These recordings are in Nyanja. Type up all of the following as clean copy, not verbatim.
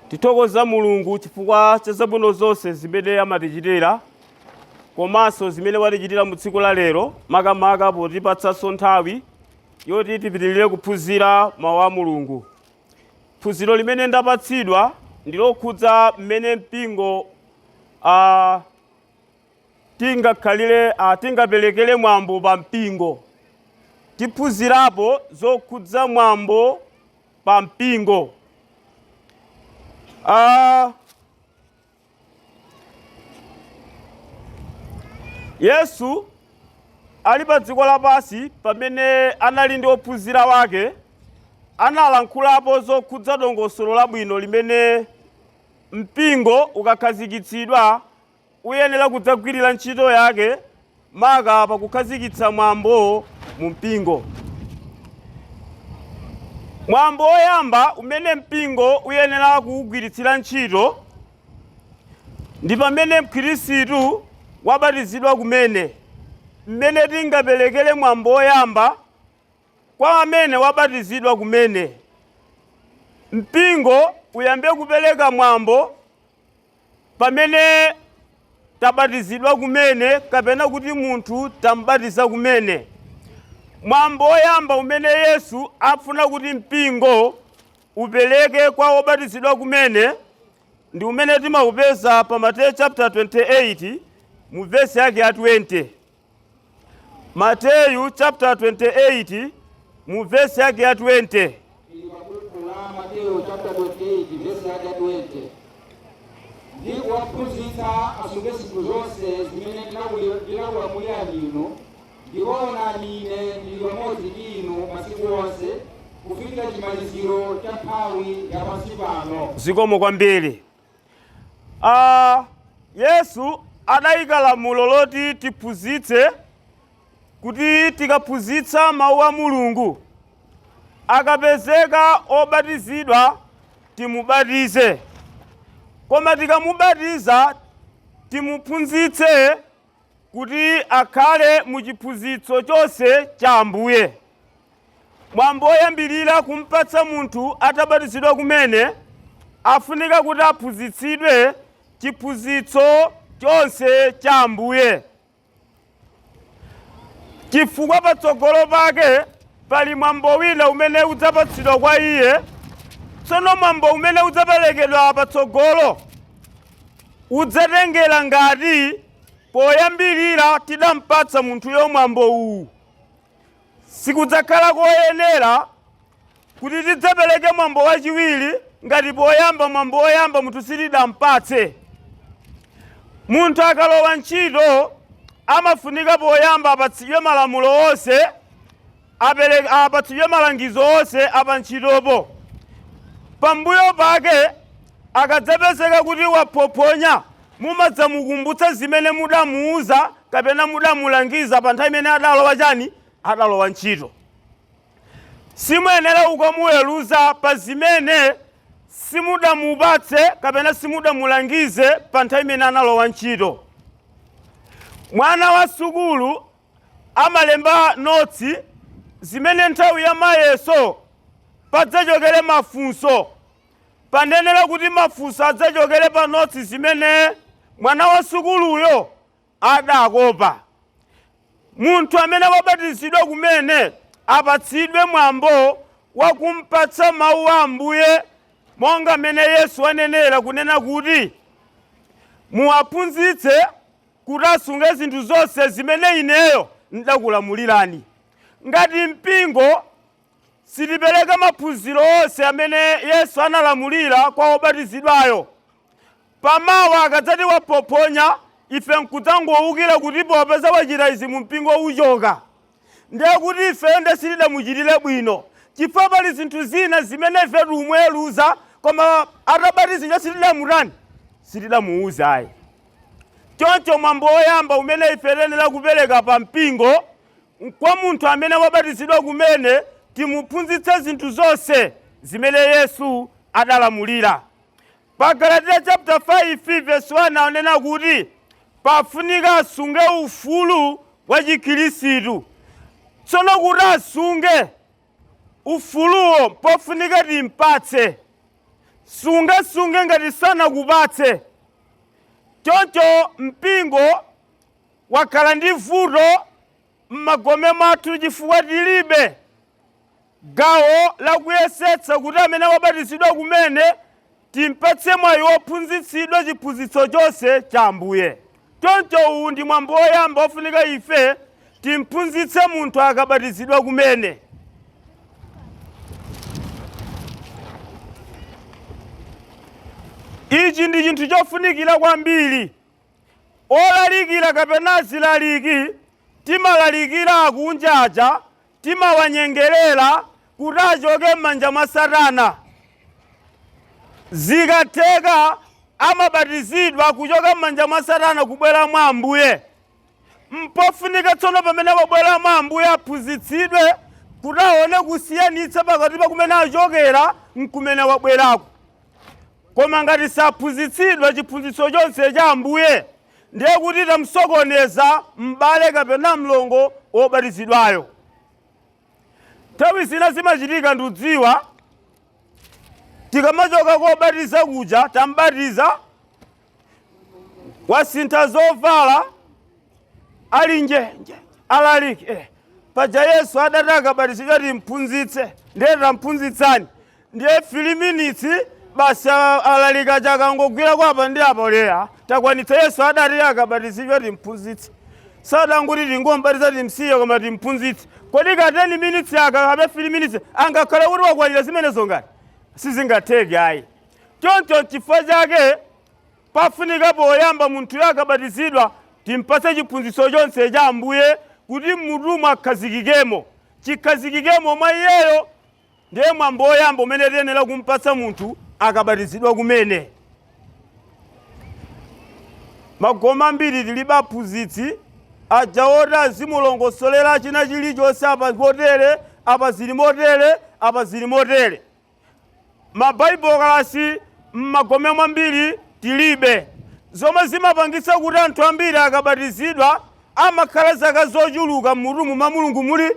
Tithokoza Mulungu chifukwa cha zabwino zonse zimene amatichitira komanso zimene watichitira mu tsiku la lero, makamaka potipatsanso nthawi yoti tipitirire kuphunzira mawu a Mulungu. Phunziro limene ndapatsidwa ndi lokhudza mmene mpingo tingakhalire tingaperekere mwambo pa mpingo. Tiphunzirapo zokhudza mwambo pa mpingo. Yesu ali pa dziko lapansi pamene anali ndi ophunzira wake, analankhulapo zokhudza dongosolo labwino limene mpingo ukakhazikitsidwa uyenera kudzagwirira ntchito yake maka pakukhazikitsa mwambo mu mpingo. Mwambo woyamba umene mpingo uyenera kuwugwiritsira ntchito ndi pamene Mkhristu wabatizidwa kumene, mmene tingaperekere mwambo woyamba kwa amene wabatizidwa kumene. Mpingo uyambe kupereka mwambo pamene tabatizidwa kumene kapena kuti munthu tamubatiza kumene. Mwambo woyamba umene Yesu afuna kuti mpingo upereke kwa wobatizidwa kumene ndi umene timaupeza pa Mateyu chapter 28 mu vesi yake ya 20. Mateyu chapter 28 mu vesi yake ya 20. Ili pa buku la Mateyu chapter 28 vesi yake ya 20. Ndi kuwaphunzitsa asunge zinthu zonse zimene ndinakulamulirani inu, ndipo onani ine ndili pamodzi ndi inu masiku onse kufikira chimaliziro cha nthawi ya pansi pano. Zikomo kwambiri. Yesu adayika lamulo loti tiphunzitse kuti tikaphunzitsa mawu a Mulungu, akapezeka obatizidwa timubatize, koma tikamubatiza timuphunzitse kuti akhale mu chiphunzitso chonse cha Ambuye. Mwambo woyambirira kumpatsa munthu atabatizidwa kumene afunika kuti aphunzitsidwe chiphunzitso chonse cha Ambuye, chifukwa patsogolo pake pali mwambo wina umene udzapatsidwa kwa iye. Tsono mwambo umene udzaperekedwa patsogolo udzatengera ngati poyambirira tidampatsa munthuyo mwambo uwu. Sikudzakhala koyenera kuti tidzapereke mwambo wachiwiri ngati poyamba mwambo woyamba munthu sitidampatse. Munthu akalowa ntchito amafunika poyamba apatsidwe malamulo onse, apatsidwe malangizo onse apantchitopo. Pambuyo pake akadzapezeka kuti waphophonya, mumadzamukumbutsa zimene mudamuuza kapena mudamulangiza pa nthawi imene adalowa chani, adalowa ntchito. Simuyenera kukamuweruza pa zimene simudamupatse kapena simudamulangize pa nthawi imene analowa ntchito. Mwana wa sukulu amalemba notsi zimene nthawi ya mayeso padzachokere mafunso. Panenera kuti mafunso adzachokere pa notsi zimene mwana wa sukuluyo adakopa. Munthu amene wabatizidwa kumene apatsidwe mwambo wakumpatsa mawu a Ambuye monga mmene Yesu anenera kunena kuti muwaphunzitse kuti asunge zinthu zonse zimene ineyo ndakulamulirani. Ngati mpingo sitipereka maphunziro onse amene Yesu analamulira kwa obatizidwayo, pamawa akadzati waphophonya, ife nkudzangowukira kuti popeza wachita izi mu mpingo uchoka, ndiye kuti ifeyo nde sitidamuchitire bwino, chifukwa pali zinthu zina zimene ife tikumuweruza, koma atabatizidwa sitidamutani, sitidamuuze ayi. Choncho mwambo woyamba umene ife tiyenera kupereka pa mpingo kwa munthu amene wabatizidwa kumene, timuphunzitse zinthu zonse zimene Yesu adalamulira. Pa Galatiya chapter 5 verse 1 anena kuti pafunika asunge ufulu wa Chikhristu. Tsono kuti asunge ufuluwo pofunika timpatse. Sungasunge ngati sanakupatse. Choncho mpingo wakhala ndi vuto m'magome mwathu chifukwa tilibe gawo lakuyesetsa kuti amene wabatizidwa kumene timpatse mwayi wophunzitsidwa chiphunzitso chonse cha Ambuye. Choncho uwu ndi mwambo woyamba wofunika ife timphunzitse munthu akabatizidwa kumene. Ichi ndi chinthu chofunikira kwambiri. Olalikira kapena azilaliki timalalikira akunja aja, timawanyengerera kuti achoke m'manja mwa Satana. Zikatheka amabatizidwa kuchoka m'manja mwa Satana kubwera mwa Ambuye. Mpofunika tsono pamene wabwera mwa Ambuye aphunzitsidwe kuti aone kusiyanitsa pakati pa kumene achokera nkumene wabwerako. Koma ngati saphunzitsidwa chiphunzitso chonse cha Ambuye, ndiye kuti tamsokoneza m'bale kapena mlongo wobatizidwayo. Nthawi zina zimachitika ndikudziwa, tikamachoka kobatiza kuja, tambatiza, wasintha zovala, ali nje nje alaliki paja Yesu adati akabatizidwa timphunzitse, ndiye tamphunzitsani, ndiye 3 minutes basi alalika chakangogwira kwapa ndi apo leya takwanitsa. Yesu adati akabatizidwa timphunzitse, sadanguti tingombatiza timsiye koma timphunzitse. Kodi ka 10 minutes aka kape 3 minutes angakhale kuti wakwanira zimenezo? Ngati sizingatheke ayi. Choncho chifukwa chake pafunika poyamba munthuyo akabatizidwa timpatse chiphunzitso chonse cha Ambuye kuti mmutumu akhazikikemo, chikhazikikemo mwa iyeyo. Ndiye mwambo woyamba umene tiyenera kumpatsa munthu akabatizidwa kumene. Magome ambiri tilibe aphunzitsi aja oti azimulongosolera china chilichonse, apa motere, apa zili motere, apa zili motere. Mabaibulo kalasi m'magome mwambiri tilibe, zomwe zimapangitsa kuti anthu ambiri akabatizidwa amakhala zaka zochuluka mmutumu mwa Mulungu muli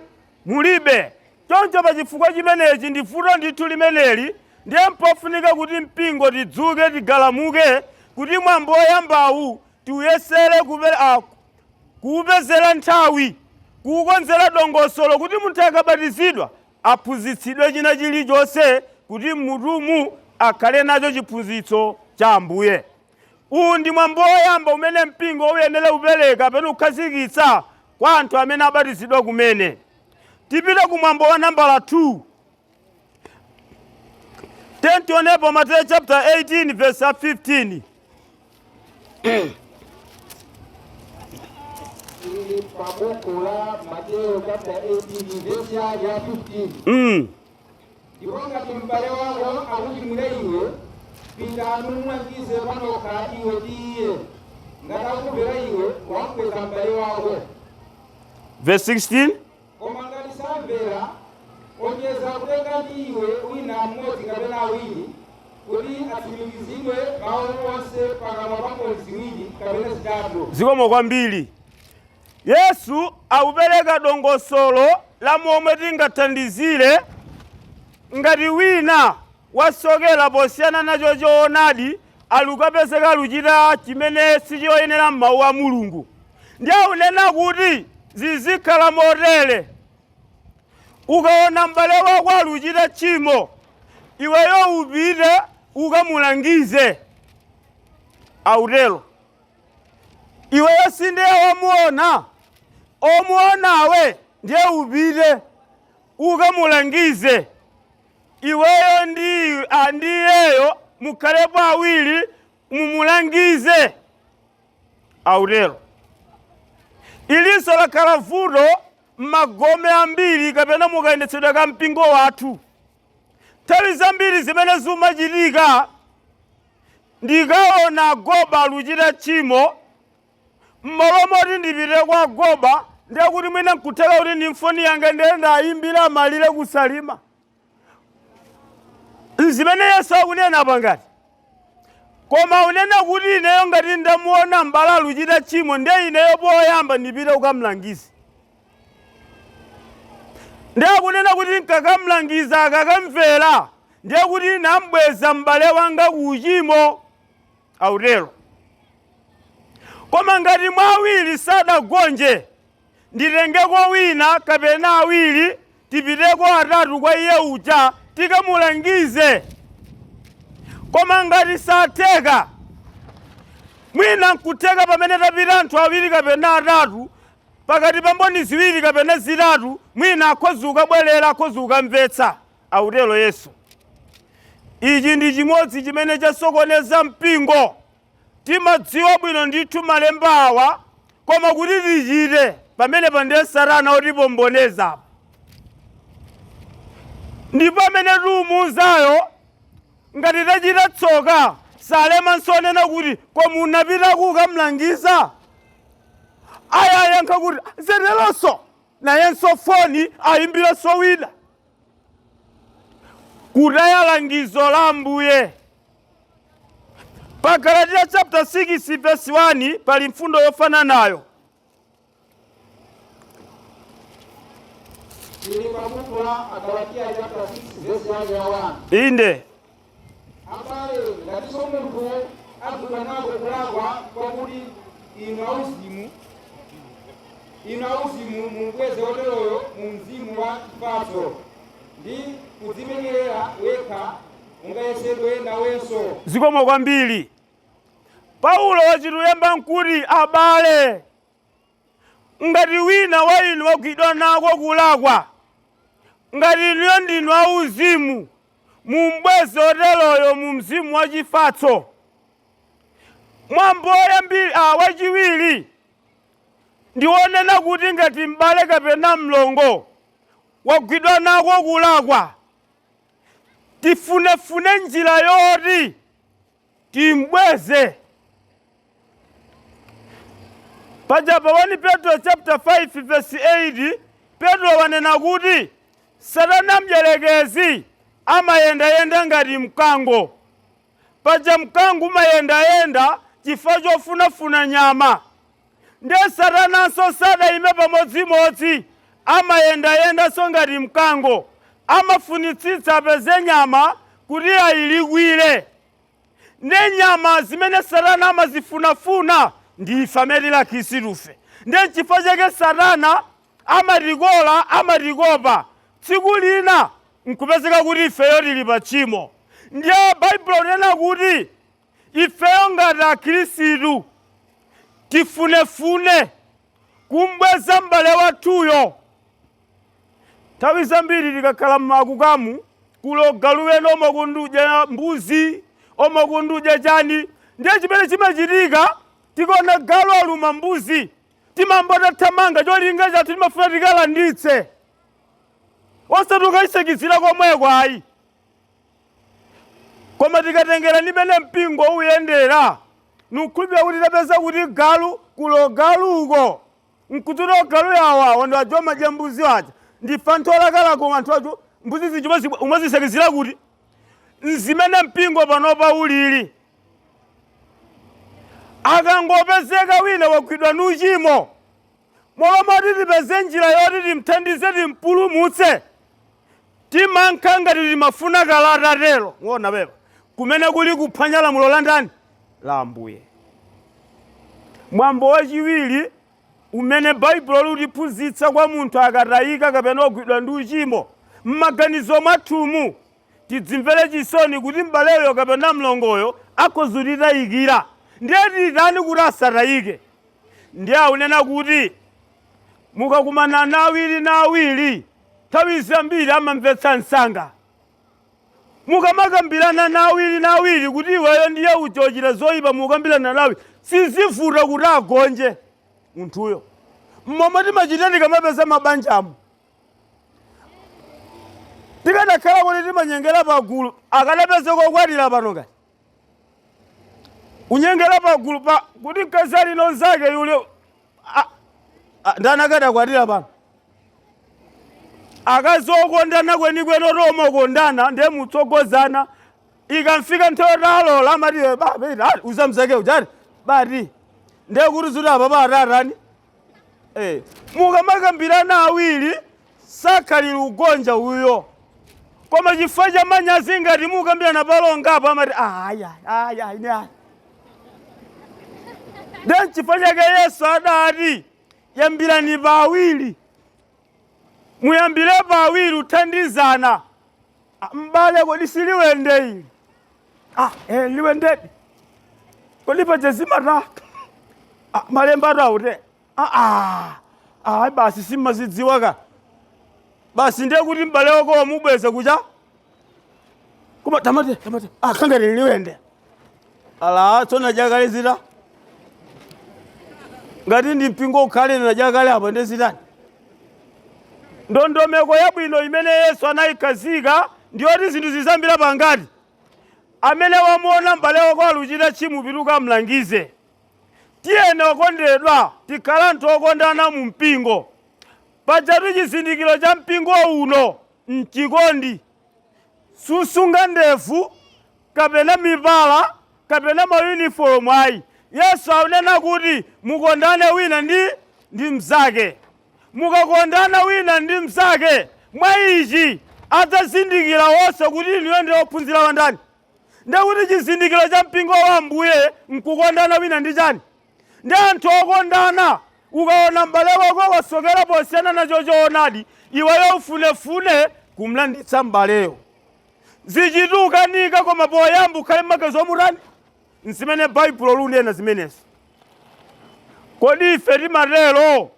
mulibe. Choncho pa chifukwa chimenechi ndi vuto ndithu limeneli, ndiye mpofunika kuti mpingo tidzuke tigalamuke kuti mwambo woyambawu tiuyesere kuupezera nthawi, kuukonzera dongosolo kuti munthu akabatizidwa aphunzitsidwe china chilichonse kuti mmutumu akhale nacho chiphunzitso cha Ambuye. Uwu ndi mwambo woyamba umene mpingo uyenera kupereka kapena kukhazikitsa kwa anthu amene abatizidwa kumene. Tipite ku mwambo wa nambala 2. Tentionepo Mateyu chapter 18 verse 15. Ili pa buku la Mateyu chapter 18 verse ya 15. Ndipo ngati m'bale wako akuchimwira iwe, pita numulangize panokha iwe ndi iye. Ngati akumvera iwe, wampeza m'bale wako. Verse 16. Koma ngati samvera, onjeza kutenga ndi iwe wina mmodzi kapena awiri, kuti atsimikizidwe mawu onse pakamwa pa mboni ziwiri kapena zitatu. Zikomo kwambiri. Yesu akupereka dongosolo la momwe tingathandizire ngati wina wasokera posiyana nacho choonadi, alukapezeka luchita chimene sichoyenera m'mawu a Mulungu. Ndiye unena kuti zizikhala motere: ukaona m'bale wako aluchita tchimo, iweyo upite ukamulangize. Autero iweyo sindiye wamuona, omuonawe ndiye upite ukamulangize. Iweyo ndi iyeyo mukhalepo awiri mumulangize. Autero ilinso lakhala vuto m'magome ambiri kapena mukayendetsedwe ka mpingo wathu. Nthawi zambiri zimene zimachitika, ndikaona goba luchita tchimo, m'malo moti ndipite kwa goba, ndiye kuti mwina nkutheka kuti ndi mfoni yanga ndiye ndayimbira malire kusalima. Zimene Yesu akunena pangati, koma unena kuti ineyo ngati ndamuona m'bale aluchita tchimo, ndiye ineyo poyamba ndipite kukamlangiza. Ndiye akunena kuti nkakamlangiza akakamvera, Ndiye kuti nambweza m'bale wanga ku uchimo, autero. Koma ngati mwa awiri sadagonje, nditengeko wina kapena awiri, tipiteko atatu kwa iye uja, tikamulangize. Koma ngati satheka, mwina nkutheka pamene tapita anthu awiri kapena atatu, pakati pa mboni ziwiri kapena zitatu, mwina akhoza kukabwerera, akhoza kukamvetsa, autero Yesu. Ichi ndi chimodzi chimene chasokoneza mpingo. Timadziwa bwino ndithu malemba awa, koma kuti tichite, pamenepa ndiye Satana otipomboneza. Ndipo amene tiumuuzayo, ngati tachita tsoka, salemanso onena kuti koma unapita kukamlangiza. Ayayankha kuti zeteronso, nayenso foni ayimbirenso wina. Kutaya langizo la Ambuye. Pa Galatiya chapter 6 verse 1 pali mfundo yofananayo. Tili pa buku la Agalatiya chapter 6 verse yake ya 1. Inde. Abale, ngatinso munthu agwidwa nako kulakwa kwakuti inu auzimu, inu auzimu mumbweze woteroyo mu mzimu wa chifatso, ndi kudzimenyerera wekha ungayesedwe nawenso. Zikomo kwambiri. Paulo wachitulemba nkuti, abale, ngati wina wa inu wagwidwa nako kulakwa, ngati inuyo ndinu auzimu, mumbweze oteroyo mu mzimu wa chifatso. Mwambo wachiwiri ndiwonena kuti ngati m'bale kapena mlongo wagwidwa nako kulakwa, tifunefune njira yoti timbweze. Paja pa 1 Petro chapter 5 verse 8, Petro wanena kuti Satana mdyerekezi amayendayenda ngati mkango. Paja mkango umayendayenda chifukwa chofunafuna nyama. Ndiye Satananso sadayime pamodzimodzi, amayendayendanso ngati mkango, amafunitsitsa apeze nyama kuti ayilikwire. Ndiye nyama zimene Satana amazifunafuna ndi ife amene tili akhristufe. Ndiye nchifukwa chake Satana amatikola, amatikopa, tsiku lina nkupezeka kuti ifeyo tili pa tchimo. Ndiye Baibulo linena kuti ifeyo ngati akhristu tifunefune kumbweza m'bale wathuyo. Nthawi zambiri tikakhala mmakukamu, kulo galu ena omakundudya mbuzi, omakundudya chani. Ndiye chimene chimachitika, tikaona galu aluma mbuzi, timamba tathamanga, cholinga chathu timafuna tikalanditse, osati ukayisekizira komweko ayi. Koma tikatengera ndi mene mpingo uyendera, nikukhulupirira kuti tapeza kuti galu kulo galuko nkututa galu yawa wanthu aja omadya mbuzi aja ndife anthu olakalaka anthu ajo mbuzi zija umazisekizira kuti nzimene mpingo panopa ulili. Akangopezeka wina wagwidwa ndi uchimo, m'malo moti tipeze njira yoti timthandize timpulumutse, timankha ngati timafuna kalata tero. Muona pepa kumene kuli kuphwanya lamulo la ndani? La Ambuye. Mwambo wachiwiri umene Baibulo lutiphunzitsa kwa munthu akatayika kapena ogwidwa ndi uchimo, m'maganizo mwathumu tidzimvere chisoni kuti m'baleyo kapena mlongoyo akhoza kutitayikira. Ndiye titani kuti asatayike? Ndiye akunena kuti mukakumana na awiri na awiri, nthawi zambiri amamvetsa msanga. Mukamakambirana na awiri na awiri kuti iweyo ndiye uja uchita zoyipa, mukambirana nawe, sizivuta kuti agonje munthuyo. Momwe timachita tikamapeza mabanjamo, tikanakhala kuti timanyengera pagulu, akanapeza kokwatira pano ngati unyengera pagulu pa kuti mkazi ali nonzake yule ndani akadakwatira pano? Akazi okondana kwenikweni oti omakondana ndiye mutsogozana, ikamfika nthawi talola amati ba uza mzake uja bati ndiye kuti zuti apa patatani. Mukamakambirana awiri sakhalira ugonja uyo. Koma chifukwa cha manyazi ngati mukambirana palongapo amati aya aya ine aya. Ndiye nchifukwa chake Yesu adati yambirani pa awiri, muyambire pa awiri kuthandizana. Ah, m'bale kodi siliwende ili? Ah, eh, liwendedi. Kodi paja zimata? Ah, malemba atu ah, ah, ah, basi simmazidziwa ka. Basi ndiye kuti m'bale wako wamubweza kucha koma tamate tamate ah, khangati liwende ala tsono jakale zita ngati ndi mpingo ukhale na jakale apo ndi zitani. Ndondomeko yabwino imene Yesu anayikhazika ndiyoti zinthu zizambira pangati amene wamuona m'bale wako aluchita tchimo pita ukamlangize. Tiyeni okondedwa tikhale anthu okondana mu mpingo. Pajatu chizindikiro cha mpingo uno nchikondi. Susunga ndevu kapena mipala kapena mayunifomu ayi. Yesu akunena kuti mukondane wina ndi ndi mnzake. Mukakondana wina ndi mnzake, mwa ichi adzazindikira onse kuti inuyo ndi ophunzira wa ndani. Ndiye kuti chizindikiro cha mpingo wa Ambuye nkukondana wina ndi chani? Ndi anthu okondana. Ukaona m'bale wako wasokera posiyana nacho choonadi, iweyo ufunefune kumlanditsa m'baleyo. Zichitukanika koma poyamba ukhale m'maganizo omutani? Nzimene Baibulo lunena zimenezo. Kodi ife timatero?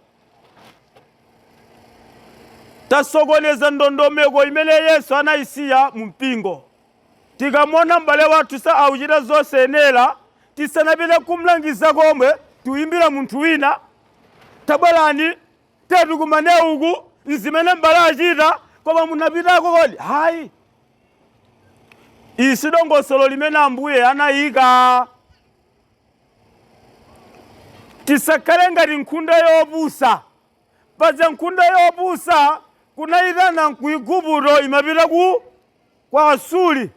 Tasokoneza ndondomeko imene Yesu anayisiya mu mpingo. Tikamona m'bale wathu sa akuchita zosayenera, tisanapite kumlangiza komwe, tiuyimbira munthu wina, tabwerani tikumane uku, nzimene m'bale achita, koma munapitako kodi? Hayi, isi dongosolo limene Ambuye anayika. Tisakhale ngati nkhunda yopusa. Paja nkhunda yopusa kunayitana ku Igupto imapita ku kwa Asuri.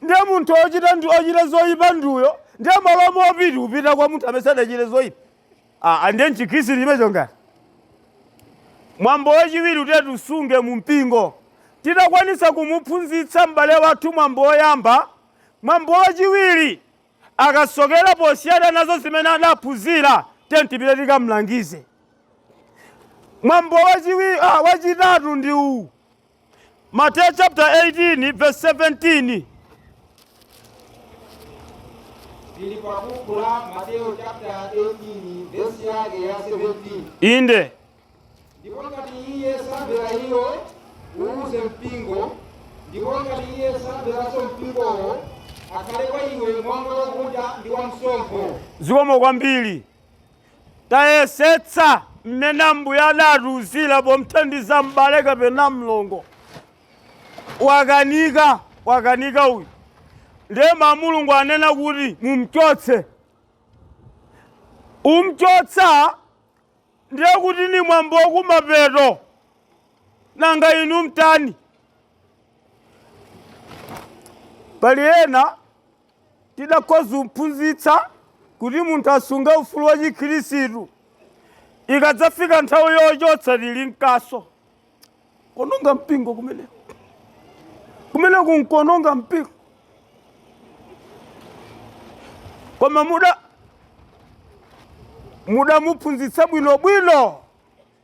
Ndiye munthu ochita ochita zoyipa nduyo, ndiye malo mopita upita kwa munthu amene sadachite zoyipa. Ah, ndiye nchikhristu chimenecho ngati. Mwambo wachiwiri utiye tisunge mu mpingo. Titakwanisa kumuphunzitsa m'bale wathu mwambo woyamba, mwambo wachiwiri akasokera posiyana nazo zimene adaphunzira, tiye tipite tikamlangize. Mwambo wachiwiri wachitatu ndi uwu. Mateyu chapter 18 verse 17. Tili pa buku la Mateyu chapter 18 verse yake ya 17. Inde. Ndipo ngati iye samvera iwo, uuze mpingo. Ndipo ngati iye samveranso mpingowo, akhale kwa iwe monga wakunja ndi wamsonkho. Zikomo kwambiri. Tayesetsa mmene Ambuye adatiuzira pomthandiza m'bale kapena mlongo. Wakanika, wakanika uyu. Ndiye Mulungu anena kuti mumchotse. Umchotsa ndiye kuti ni mwambo wakumapeto. Nanga inu mtani? Pali ena tidakhoza kuphunzitsa kuti munthu asunge ufulu wa chikhristu. Ikadzafika nthawi yochotsa tili mkaso. Kononga mpingo kumeneko. Kumeneko nkononga mpingo. Koma mudamuphunzitsa bwinobwino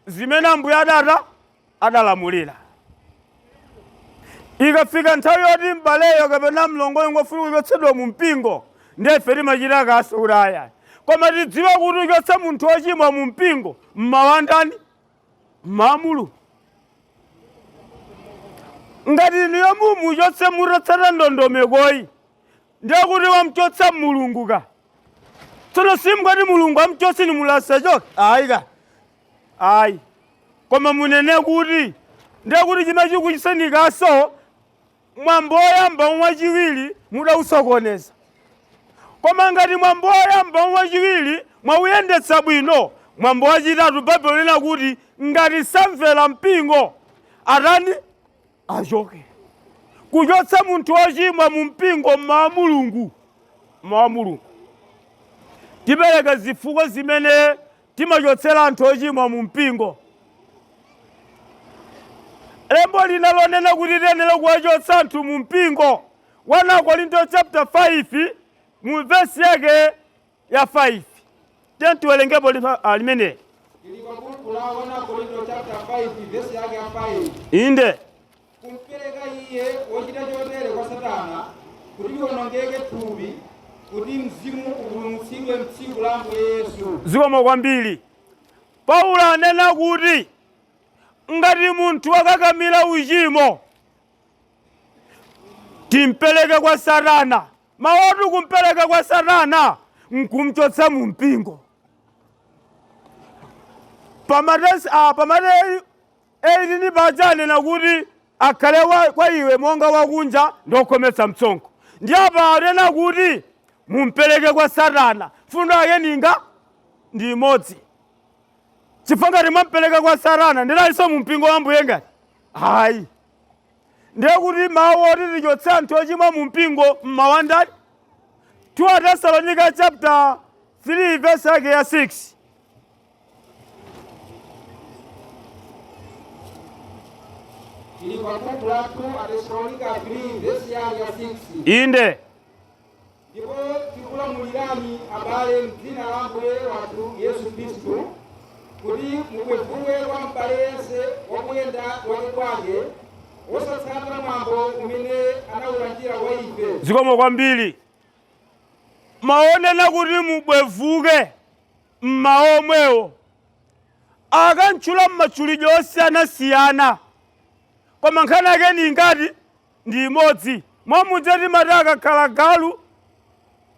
zimene Ambuye adalamulira. Ikafika nthawi yoti m'baleyo kapena mlongoyo ngofuna kuchotsedwa mu mpingo, ndiye ife timachita kaso kuti aya. Koma tidziwe kuti uchotse munthu wochimwa mu mpingo mmawa ndani? Mmawa Mulungu. Ngati inuyo mumuchotse mutatsata ndondomekoyi, ndiye kuti wamchotsa Mulungu ka. Tsono simungati Mulungu amchotse ni mulasachoke. Ayi ka. Ayi. Koma munene kuti ndiye kuti chimene chikuchisenikaso mwambo woyamba wachiwiri mudausokoneza. Koma ngati mwambo woyamba wachiwiri mwauyendetsa bwino, mwambo wachitatu Baibulo linena kuti ngati samvera mpingo atani? Achoke. Kuchotsa munthu wochimwa mu mpingo mmawa Mulungu. Mmawa Mulungu. Tipereka zifukwa zimene timachotsera anthu ochimwa mu mpingo. Lembo lina lonena kuti tiyenera kuwachotsa anthu mu mpingo, 1 Akorinto chapter 5 mu vesi yake ya 5. Tiyeni tiwerengepo limeneli. Tili pa buku la 1 Korinto chapter 5 vesi yake ya 5. Inde. Kumpereka iye wochita chotere kwa Satana, kuti liwonongeke thupi, kuti mzimu upulumutsidwe m'tsiku la Ambuye Yesu. Zikomo kwambiri. Paulo anena kuti ngati munthu akakamira uchimo, timpereke kwa Satana. Mawu oti kumpereka kwa Satana nkumchotsa mu mpingo. Pa Mateyu 18 paja anena kuti akhale kwa iwe monga wakunja ndi wokhometsa msonkho. Ndiye apa anena kuti mumpereke kwa Satana. Mfundo yake ninga ndi imodzi. Chifukwa ngati mwampereka kwa Satana, ndiye alinso mu mpingo wa Ambuye ngati? Ayi. Ndiye kuti mawu oti tichotse anthu ochimwa mu mpingo mmawu a ndani? 2 Atesalonika chapter 3 verse yake ya 6. Tili pa buku la 2 Atesalonika 3 verse yake ya 6. Inde. Ndipo tikulamulirani abale m'dzina la Ambuye wathu Yesu Khristu, kuti mubwevuke kwa m'bale yense wakuyenda kwakekwake, wosatsata mwambo umene anaulandira kwa ife. Zikomo kwambiri. Mawu onena kuti mubwevuke mmawu omwewo akantchula m'matchulidwe osiyanasiyana, koma nkhani yake ni ingati? Ndi imodzi. Mwamuja timati akakhala galu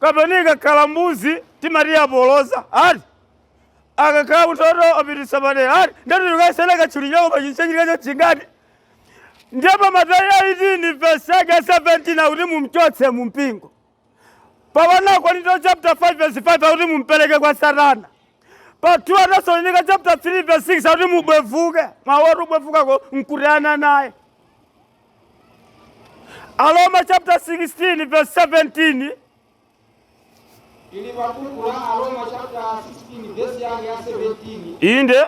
kapena ikakhala mbuzi timati yapoloza, ati akakhala munthu oti apititsa padera, ati ndati tikasiyana katchulidweko pa chinthu chachikacho chingati. Ndiye pa Mateyu 18 verse yake ya 17 akuti mumchotse mu mpingo. Pa 1 Akorinto chapter 5 verse 5 akuti mumpereke kwa Satana. Pa 2 Atesalonika chapter 3 verse 6 akuti mubwevuke. Mawu oti ubwevukako nkutayana naye. Aroma chapter 16 verse 17. Tili pa buku la Aroma chapter 16 verse yake ya 17. Inde.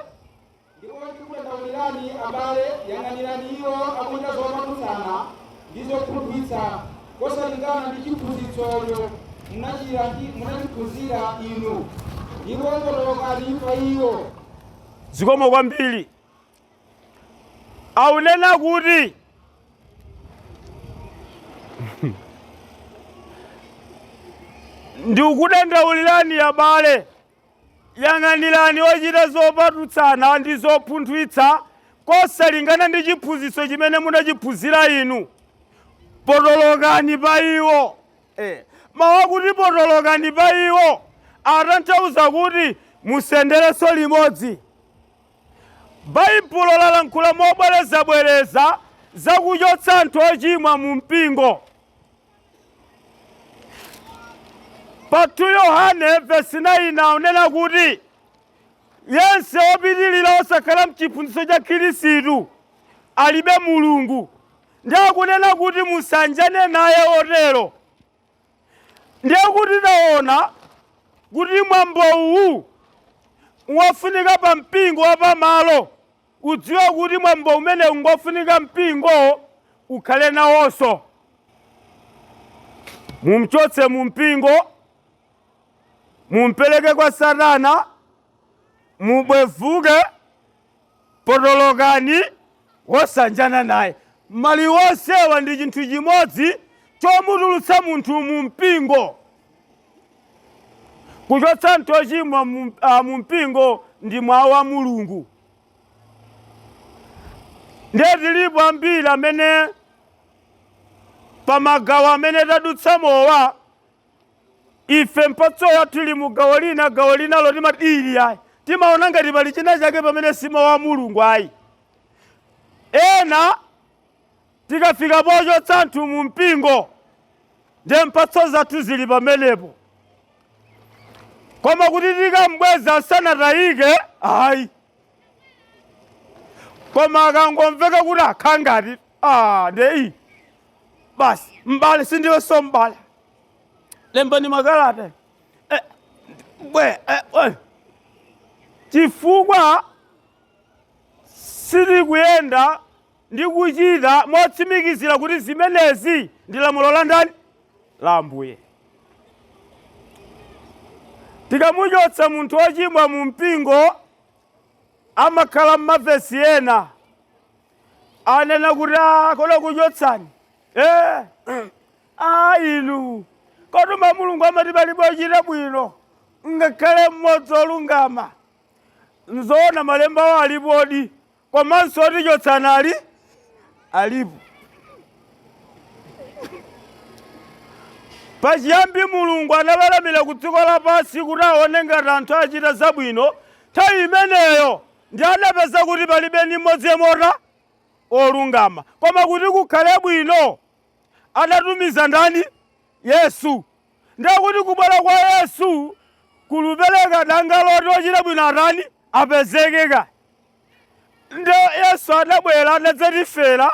Ndipo ndikudandaulirani abale, yang'anirani iwo akuchita zopatutsana ndi zopunthwitsa, kosalingana ndi chiphunzitsocho munachiphunzira inu, ndipo potolokani pa iwo. Zikomo kwambiri. Aunena kuti ndikudandaulirani abale, yang'anirani ochita zopatutsana ndi zopunthwitsa, kosalingana ndi chiphunzitso chimene munachiphunzira inu, potolokani pa iwo. Mawu akuti potolokani pa iwo atanthauza kuti musenderenso limodzi. Baibulo lalankhula mobwerezabwereza za kuchotsa anthu ochimwa mu mpingo. Pa 2 Yohane vesi 9 aunena kuti yense wopitirira osakhala mchiphunzitso cha Khristu alibe Mulungu, ndiye akunena kuti musanjane naye otero. Ndiye kuti taona kuti mwambo uwu wafunika pa mpingo wa pamalo, udziwe kuti mwambo umene ungofunika mpingo ukhale nawonso. Mumchotse mu mpingo, mumpereke kwa Satana, mubwevuke, potolokani, wosanjana naye. Mali wonsewa ndi chinthu chimodzi chomutulutsa munthu mu mpingo. Kuchotsa anthu ochimwa mu mpingo ndi mawu a Mulungu. Ndiye tilipo ambiri amene pa magawo amene tadutsa mowa, ife mphatso yathu ili mu gawo lina, gawo linalo timati ili ayi, timaona ngati pali china chake pamene si mawu a Mulungu ayi. Ena tikafika pochotsa anthu mu mpingo, ndiye mphatso zathu zili pamenepo, koma kuti tikambweza asanatayike ayi. Koma akangomveka kuti akhala ngati ndiye iyi basi, m'bale sindiwenso m'bale, lembani makalata bwe bwe, chifukwa sitikuyenda ndi kuchita motsimikizira kuti zimenezi ndi lamulo la ndani? La Ambuye. Tikamuchotsa munthu wochimwa mu mpingo, amakhala m'mavesi ena anena kuti, "Ah, kodi kuchotsani eh, ah, inu kodi ma Mulungu amati palibe ochita bwino ngakhale mmodzi olungama." Nzoona, malembawo alipodi, komanso otichotsana ali alipo. Pachiyambi Mulungu anabalamira ku dziko lapansi kuti aone ngati anthu achita zabwino. Nthawi imeneyo ndi adapeza kuti palibe ni mmodzi yemwe olungama, koma kuti kukhale bwino adatumiza ndani? Yesu. Ndiye kuti kubwera kwa Yesu kulupereka danga loti ochita bwino atani? Apezekeka. Ndiye Yesu adabwera, adadzatifera.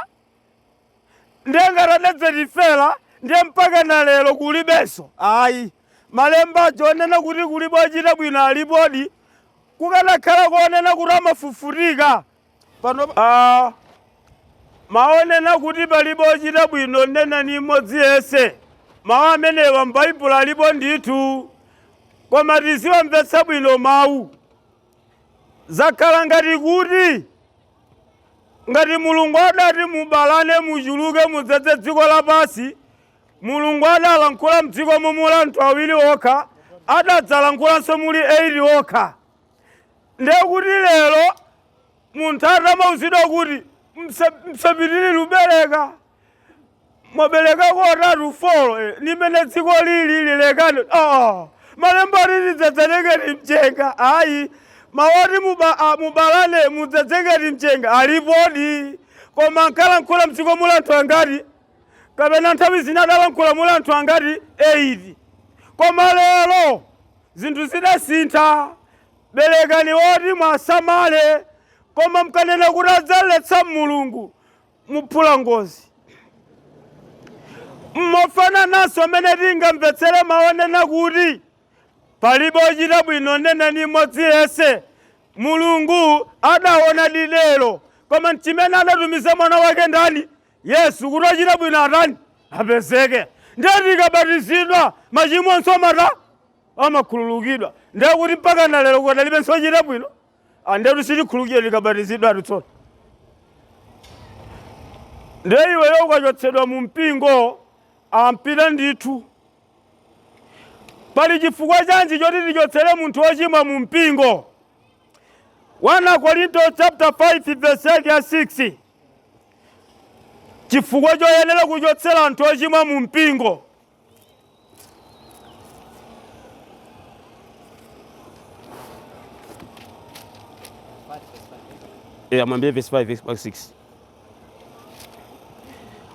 Ndiye ngati adadzatifera, ndiye mpaka na lero kulibenso ayi malemba aja onena kuti kulibe ochita bwino alipodi. Kukanakhala kuonena kuti amafufutika pano, maonena kuti palibe ochita bwino nena ni mmodzi yense, mawu amenewa m'Baibulo alipo ndithu, koma tiziwamvetsa bwino mawu. Zakhala ngati kuti ngati Mulungu adati mubalane, muchuluke, mudzadze dziko lapansi, Mulungu adalankhula mdziko mumuli anthu awiri okha, adadzalankhulanso muli 8 okha. Ndiye kuti lero munthu atamauzidwa kuti msapitirire ubereka, mwaberekako atatu, four, nimene dziko lili lilekane, oh, malemba ati tidzadzanengeti mchenga. Ayi, mawoti mubalane mudzadzengeti mchenga alipodi, koma nkalankhula mdziko muli anthu angati? Kapena nthawi zina adalankhula muli anthu angati? 8. Koma lero zinthu zidasintha. Berekani woti mwasamale, koma mkanena kuti adzaletsa Mulungu, muphula ngozi. Mofanananso amene tingamvetsere maonena kuti palibe ochita bwino nena ni mmodzi yense, Mulungu adaona dilero, koma chimene adatumiza mwana wake ndani? Yesu, kuti ochita bwino atani? Apezeke. Ndiye tikabatizidwa machimo onse amata amakhululukidwa. Ndiye kuti mpaka na lero kukadalibenso ochita bwino? Ndiye kuti sitikhululukidwa tikabatizidwa atsono. Ndiye iweyo ukachotsedwa mu mpingo, ampita ndithu. Pali chifukwa chanji choti tichotsere munthu wochimwa mu mpingo? 1 Korinto chapter 5 verse yake ya 6, chifukwa choyenera kuchotsera anthu ochimwa mu mpingo. Amwambie verse 5 verse 6.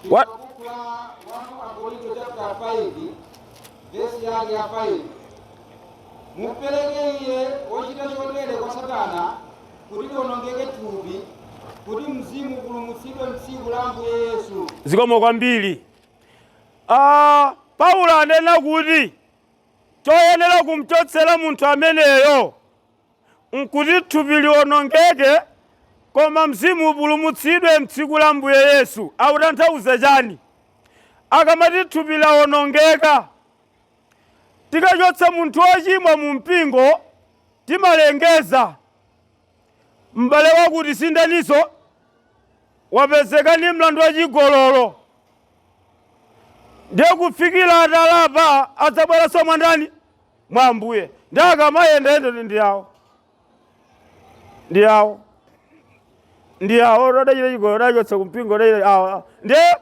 What? Buku la 1 Akorinto chapter 5 verse yake ya 5: mupereke iye wochita chotere kwa Satana kuti liwonongeke thupi, kuti mzimu upulumutsidwe m'tsiku la Ambuye Yesu. Zikomo kwambiri. Paulo anena kuti choyenera kumchotsera munthu ameneyo nkuti thupi liwonongeke koma mzimu upulumutsidwe mtsiku la Ambuye Yesu. Akutanthauza chani akamati thupi lawonongeka? Tikachotsa munthu wochimwa mu mpingo, timalengeza m'bale wakuti sindaniso wapezeka ndi mlandu wachigololo, ndiye kufikira atalapa adzabweranso mwandani? Mwa Ambuye. Ndi akamayendayenda ndi awo ndi awo ndi awo adachita chigololo, adachotsa kumpingo, adachita awo. Ndiye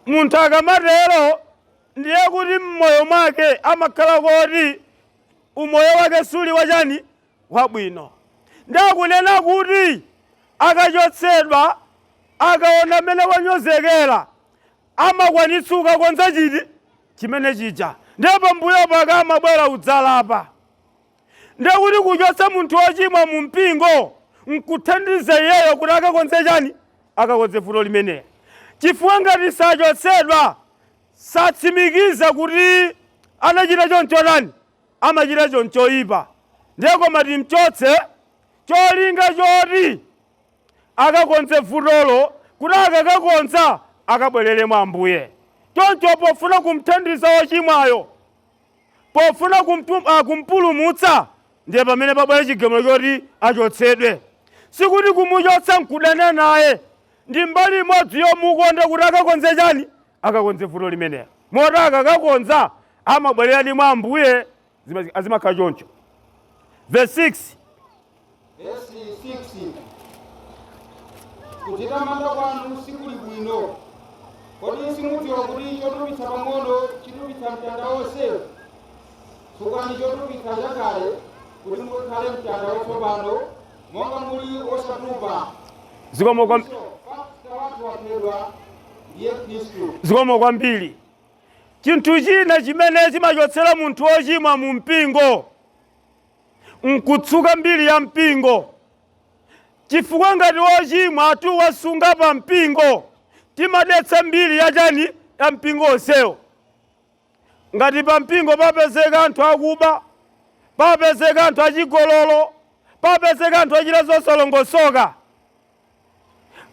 munthu akamatero, ndiye kuti mmoyo mwake amakhala koti umoyo wake suli wachani? Wabwino. Ndiye akunena kuti akachotsedwa, akaona mmene wanyozekera, amakwanitsa kukakonza chiti chimene chija, ndiye pambuyo pake amabwera udzalapa. Ndiye kuti kuchotsa munthu wochimwa mu mpingo nkuthandiza iyeyo kuti akakonze chani? Akakonze vuto limeneli, chifukwa ngati sachotsedwa satsimikiza kuti anachita choncho tani, amachita chonchoipa. Ndiye koma timchotse cholinga choti akakonze vutolo, kuti akakakonza akabwerere mwa Ambuye. Choncho pofuna kumthandiza wochimwayo, pofuna kumpulumutsa, ndiye pamene pabwera chigamulo choti achotsedwe. Sikuti kumuchotsa nkudana naye, ndi mbali imodzi yomukonda kuti akakonze chani, akakonze vuto limenelo. Moti akakakonza amabwereradi mwa Ambuye, azimakhala choncho. Verse 6. Verse 6. Kudzitamanda kwanu sikuli bwino. Kodi simudziwa kuti chotupitsa pang'ono chitupitsa mtanda wonse? Tsukani chotupitsa chakale kuti mukhale mtanda watsopano, monga muli osatupa. Zikomo Paska wathu waphedwa, ndiye Khristu. Zikomo kwambiri. Chinthu china chimene chimachotsera munthu wochimwa mu mpingo nkutsuka mbiri ya mpingo, chifukwa ngati wochimwa tiwasunga pa mpingo, timadetsa mbiri ya chani, ya mpingo onsewo. Ngati pa mpingo papezeka anthu akuba, papezeka anthu achigololo, papezeka anthu achita zosalongosoka,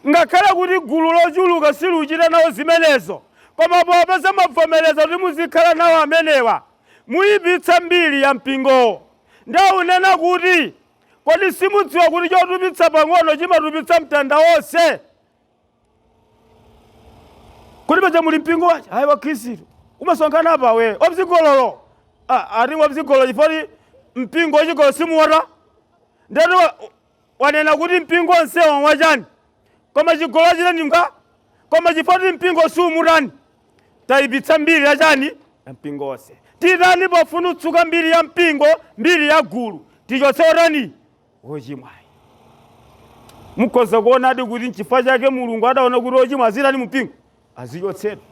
ngakhale kuti gulu lochuluka siluchita nawo zimenezo, koma popeza mwavomereza kuti muzikhala nawo amenewa, muyipitsa mbiri ya mpingowo. Ndaunena kuti kodi simudziwa kuti chotupitsa pang'ono chimatupitsa mtanda wonse? Kuti paja muli mpingo wacha hayi wa Khristu umasonkhana apa we wabzigololo, ati wabzigololo chifukwa mpingo wachigololo simuwata. Ndati wanena kuti mpingo onsewo wachani, koma chigololo chitani nga, koma chifukwa mpingo siumutani, tayipitsa mbiri yachani, ya mpingo wonse. Titani pofuna kutsuka mbiri ya mpingo, mbiri ya gulu, tichotse otani, wochimwayi. Mukhoza kuonadi kuti nchifukwa chake Mulungu adaona kuti ochimwa azitani mu mpingo, azichotsedwa.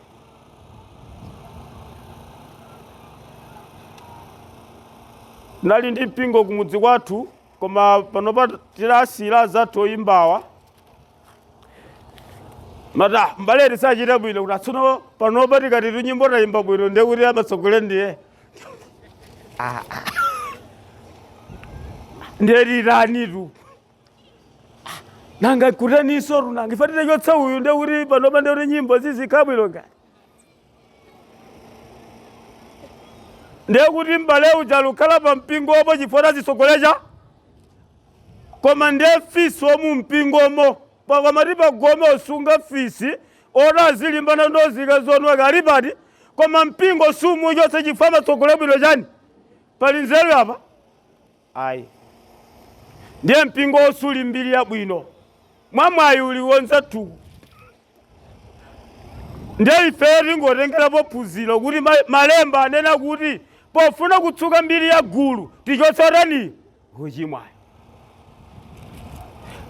Nali ndi mpingo kumudzi kwathu, koma panopa tilasira zathu oyimbawa. Mata mbale tisachita bwino kuti atsono panopa tikati tunyimbo tayimba bwino ndiye kuti amatsogolera ndiye. Ndiye titanitu. Nanga kutaniso runanga ife titachotsa uyu ndiye kuti panopa ndiye kuti nyimbo zizikhala bwino ngati. Ndiye kuti mbale uja lukhala pa mpingopo chifukwa tazitsogolecha, koma ndiye fisi womu mpingomo pakamati pagome osunga fisi oti azilimbana ndozika zonweka alipati, koma mpingo sumuchotse chifukwa amatsogolera bwino chani. Pali nzeru apa? Ayi. Ndiye mpingo osuli mbiri yabwino mwamwayi uliwonza tu. Ndiye ife tingotengerapo phunziro kuti malemba anena kuti pofuna kutsuka mbiri ya gulu tichotse otani, wochimwayo.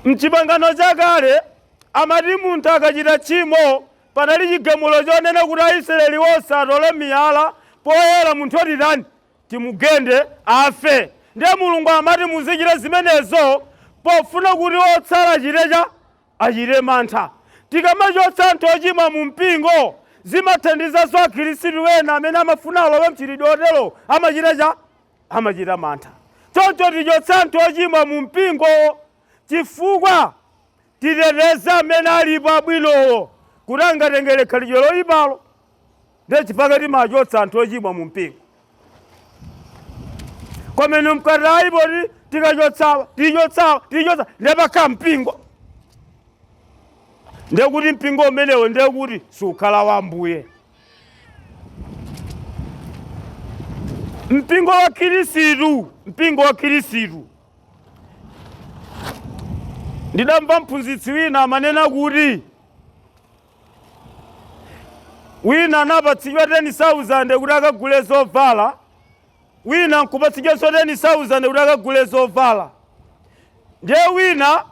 Mchipangano chakale amati munthu akachita tchimo panali chigamulo chonena kuti Aisraeli onse atole miyala poyera munthu otitani, timugende afe. Ndiye Mulungu amati muzichita zimenezo pofuna kuti otsala achitecha achite mantha. Tikamachotsa anthu ochimwa mu mpingo zimathandizanso akhristu ena amene amafuna alowe mchitidwe otero amachita amachita mantha. Choncho tichotse anthu ochimwa mu mpingo chifukwa titeteze amene alipo abwinowo kuti angatengere khalidwe loyipalo. Ndiye chifukwa timachotsa anthu ochimwa mu mpingo. Koma inu mkati ayi poti tikachotsawa, tichotsawa, tichotsa, ndiye pakhala mpingo. Ndiye kuti mpingo umenewo ndiye kuti sukhala wa Ambuye. Mpingo wa Khristu, mpingo wa Khristu. Ndidamva mphunzitsi wina amanena kuti wina anapatsidwa 10,000 kuti akagule zovala, wina nkupatsidwanso 10,000 kuti akagule zovala. Ndiye wina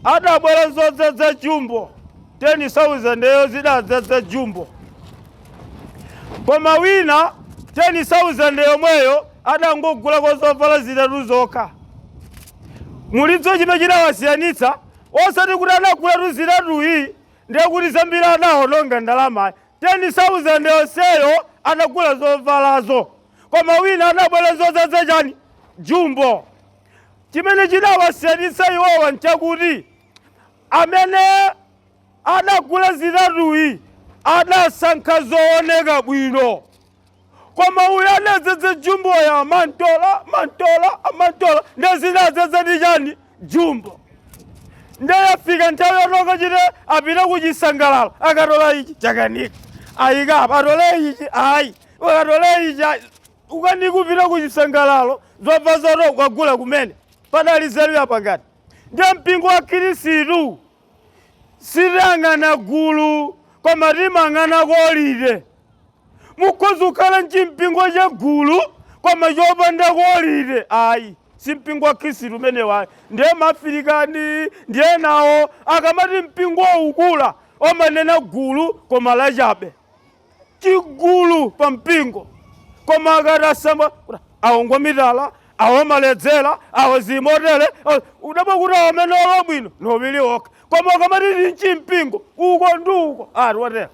adabwera zodzaza jumbo, 10,000 eyo zidadzaza jumbo, koma wina 10,000 yomweyo adangogulako zovala zitatu zokha. Mulidzo chimene chidawasiyanitsa, osati kuti anagulatu zitatuyi ndiye kuti zambiri adaononga ndalama. 10,000 yonseyo anagula zovalazo, koma wina anabwera zodzaza chani, jumbo. Chimene chidawasiyanitsa iwowa nchakuti Amene adagula zitatuyi adasankha zooneka bwino, koma uyu adadzadza jumboyo amantola mantola amantola, ndiye zinadzadza ndi chani? Jumbo. Ndiye yafika nthawi yoti akachite apite kuchisangalalo, akatola ichi chakanika, ayika apa, atole ichi ayi, akatole ichi ayi, ukanika kupita kuchisangalalo, zobva zoti ukagula kumene padali zeru yapangati. Ndiye mpingo wa Khristu sitiyang'ana gulu koma timayang'ana quality. Mukhoza kukhala nchimpingo cha gulu koma chopanda quality ayi, si mpingo wa Khristu umenewo ayi. Ndiye maafirikani ndiye nawo akamati mpingo ukula omanena gulu koma lachabe, chigulu pa mpingo, koma akati asamba awo ngwamitala, awo amaledzera, awo zimotere, udabwa kuti awo amene olo bwino nobili okha, koma akamati ndi nchimpingo uko ndi uko ati watera.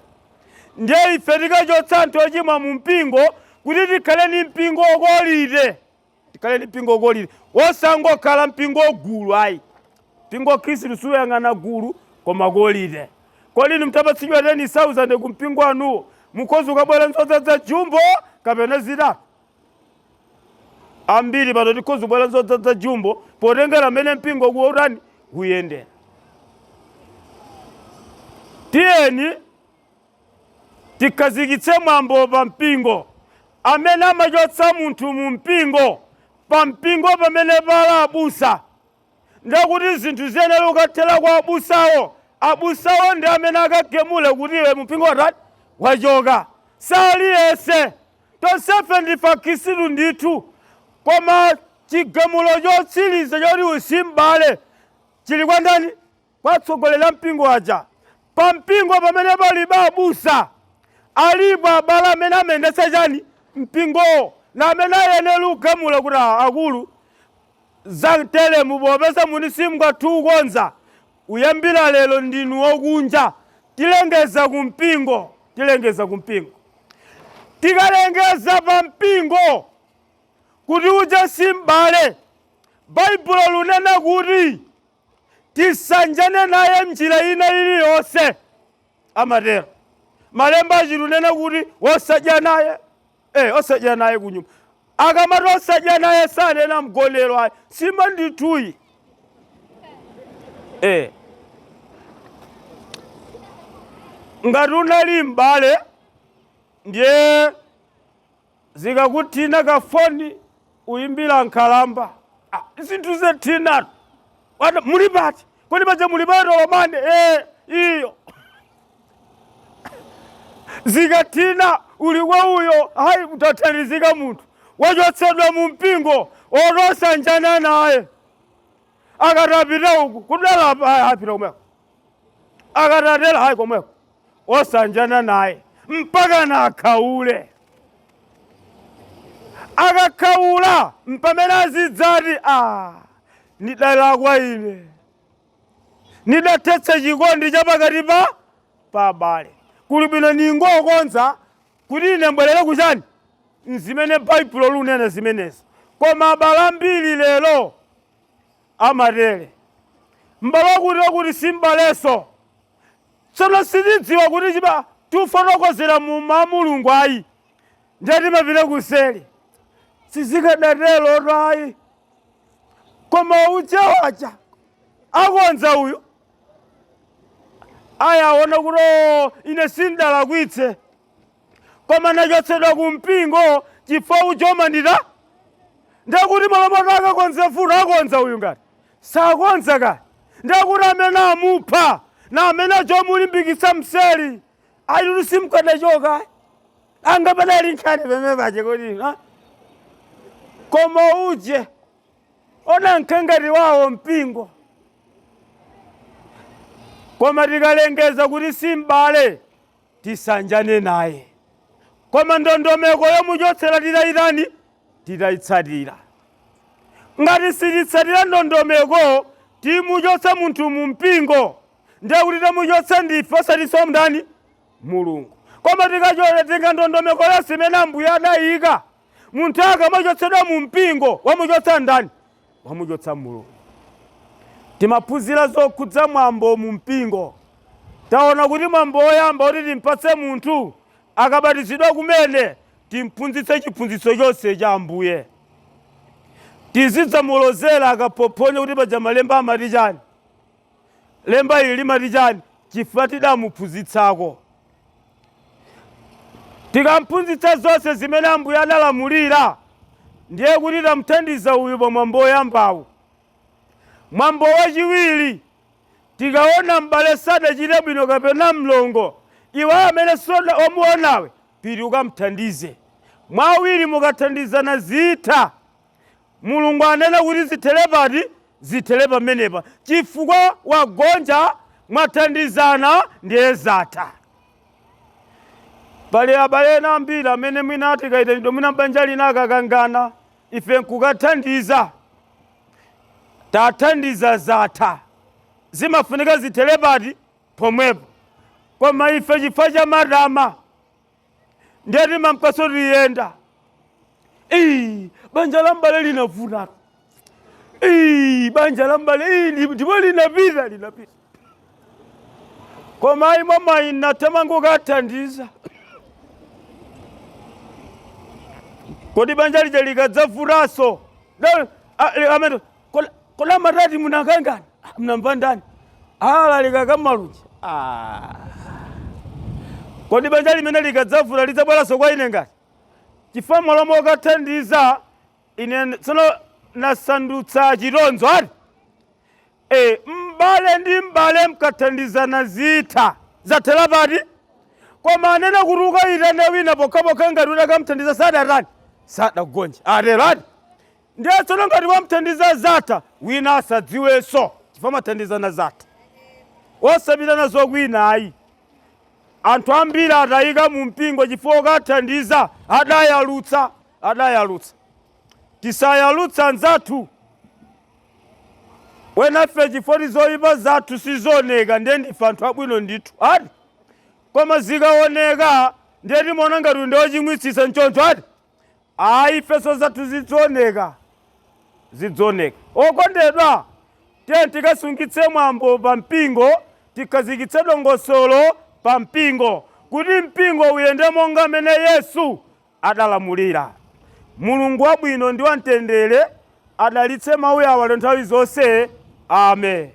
Ndiye ife tikachotsa anthu ochimwa mu mpingo kuti tikhale ndi mpingo quality, tikhale ndi mpingo quality, wosangokhala mpingo gulu ayi. Mpingo wa Khristu suyang'ana gulu koma quality. Kodi inu mutapatsidwa 10,000 ku mpingo wanuwo mukhoza kukabwera nzodzadza jumbo kapena zitatu? Ambiri pano tikhoza kubwera nzodzadza jumbo potengera mmene mpingo kuutani kuyendera. Tiyeni tikhazikitse mwambo pa mpingo. Amene amachotsa munthu mu mpingo, pa mpingo pamene pala abusa, ndekuti zinthu ziyenera kukathera kwa abusawo. Abusawo ndi amene akagemule kuti iwe mu mpingo watani wachoka. Saliyese, tonsefe ndife akhristu ndithu, koma chigamulo chotsiriza choti usimbale chili kwa ndani? Kwa atsogoleri a mpingo aja. Pa mpingo pamene palibe abusa, alipo abale amene amayendetsa chani mpingowo, na amene ayenera kugamula kuti akulu za mteremu popeza muni simungathe kukonza, kuyambira lero ndinu wokunja, tilengeza kumpingo, tilengeza kumpingo. Tikalengeza pa mpingo kuti uja si m'bale, Baibulo lunena kuti tisanjane naye mnjira ina iliyonse, amatero malemba achilunena kuti wosadya naye, osadya naye kunyumba. Akamati osadya naye sanena mgonero ayi, sima ndithuyi. Ngati unali m'bale ndiye zikakuthina kafoni uyimbira nkhalamba, zinthu zethinatu muli pati? Kodi paja muli paitolomane? Iyo zikathina uli kwa uyo, hayi utathandizika munthu wachotsedwa mu mpingo otosanjana naye. Akati apita uku kudala, hayi apita komweko, akati atera, hayi komweko, osanjana naye mpaka nakhaule. Akakhaula mpamene azidzati, ndidalakwa ine, ndidathetsa chikondi cha pakati pa abale, kuli bwino ningokonza kuti ine mbwerere kuchani nzimene Baibulo lunena zimenezo. Koma abale ambiri lero amatere, m'bale wakuti wakuti si m'balenso. Tsono sitidziwa kuti chiba tifotokozera mu mawu a Mulungu ayi, ndiye timapita kuseri, sizikadatero ayi, koma uja wacha akonza uyu ayaona kuti ine sindalakwitse, koma nachotsedwa ku mpingo chifukwa uja umandita. Ndiye kuti malamulo akakonze futi akonza uyu ngati sakonza kani, ndiye kuti amene amupha na amene achomulimbikitsa mseri ayi simukadachoka angapadali nkhani pamene pache kodi ha? Koma uje ona mkhangati wawo mpingo. Koma tikalengeza kuti si m'bale tisanjane naye, koma ndondomeko yomuchotsera titayitani titayitsatira. Ngati sititsatira ndondomeko timuchotsa munthu mu mpingo, ndiye kuti tamuchotsa ndife osatinso ndani Mulungu. Koma tikachotenga ndondomeko yonse imene Ambuye adayika, munthu akamachotsedwa mu mpingo wamuchotsa ndani? Wamuchotsa Mulungu. Timaphunzira zokhudza mwambo mu mpingo. Taona kuti mwambo woyamba kuti timpatse munthu akabatizidwa kumene, timphunzitse chiphunzitso chonse cha Ambuye. Tizidzamulozera akaphophonya kuti paja malemba amati chani, lemba ili limati chani, chifukwa tidamuphunzitsako. Tikamphunzitsa zonse zimene Ambuye adalamulira, ndiye kuti tamuthandiza uyu pa mwambo woyambawu. Mwambo wachiwiri, tikaona m'bale sadachite bwino kapena mlongo, iwe amene soda omuonawe, pita ukamthandize. Mwa awiri mukathandizana zitha. Mulungu anena kuti zithere pati? Zithere pamenepa, chifukwa wagonja, mwathandizana, ndiye zatha. Pali abale ena ambiri amene mwina tikayitanidwa mwina banja lina akakangana, ife nkukathandiza, tathandiza zatha. Zimafunika zithere pati? Pomwepo. Koma ife chifukwa cha matama ndiye timamkaso tiyenda. Ii, banja la m'bale linavuta. Ii, banja la m'bale ii, ndipo linapita linapita. Koma ayi mamayi nathamanga kukathandiza. Kodi banja lija likadzavutanso amene kodi amatati munakangana? Ah, mnamva ndani? Ala likakamaluja. Ah. Kodi banja limene likadzavuta lidzabweranso kwa ine ngati? Chifukwa malo mokathandiza ine tsono nasandutsa chitonzo ati e, m'bale ndi m'bale mkathandizana zitha zathera pati? Koma anena kuti ukayitane wina pokhapokha ngati utakamthandiza sadatani, sadagonje atero ati. Ndiye tsono ngati wamthandiza zatha, wina asadziwenso chifukwa mathandizana zatha, osapita nazo kwina ayi. Anthu ambiri atayika mu mpingo chifukwa okathandiza adayalutsa, adayalutsa. Tisayalutsa anzathu. Wenafe chifukwa zoyipa zathu sizioneka, ndiye ndife anthu abwino ndithu ati. Koma zikaoneka ndiye timaona ngati ndi ochimwitsitsa nchoncho ati. Ayi, ifenso zathu zidzioneka, zidzioneka. Okondedwa, tiye tikasungitse mwambo pa mpingo, tikhazikitse dongosolo pa mpingo, kuti mpingo uyende monga mmene Yesu adalamulira. Mulungu wabwino ndi wamtendere adalitse mawu awa nthawi zonse. Amen.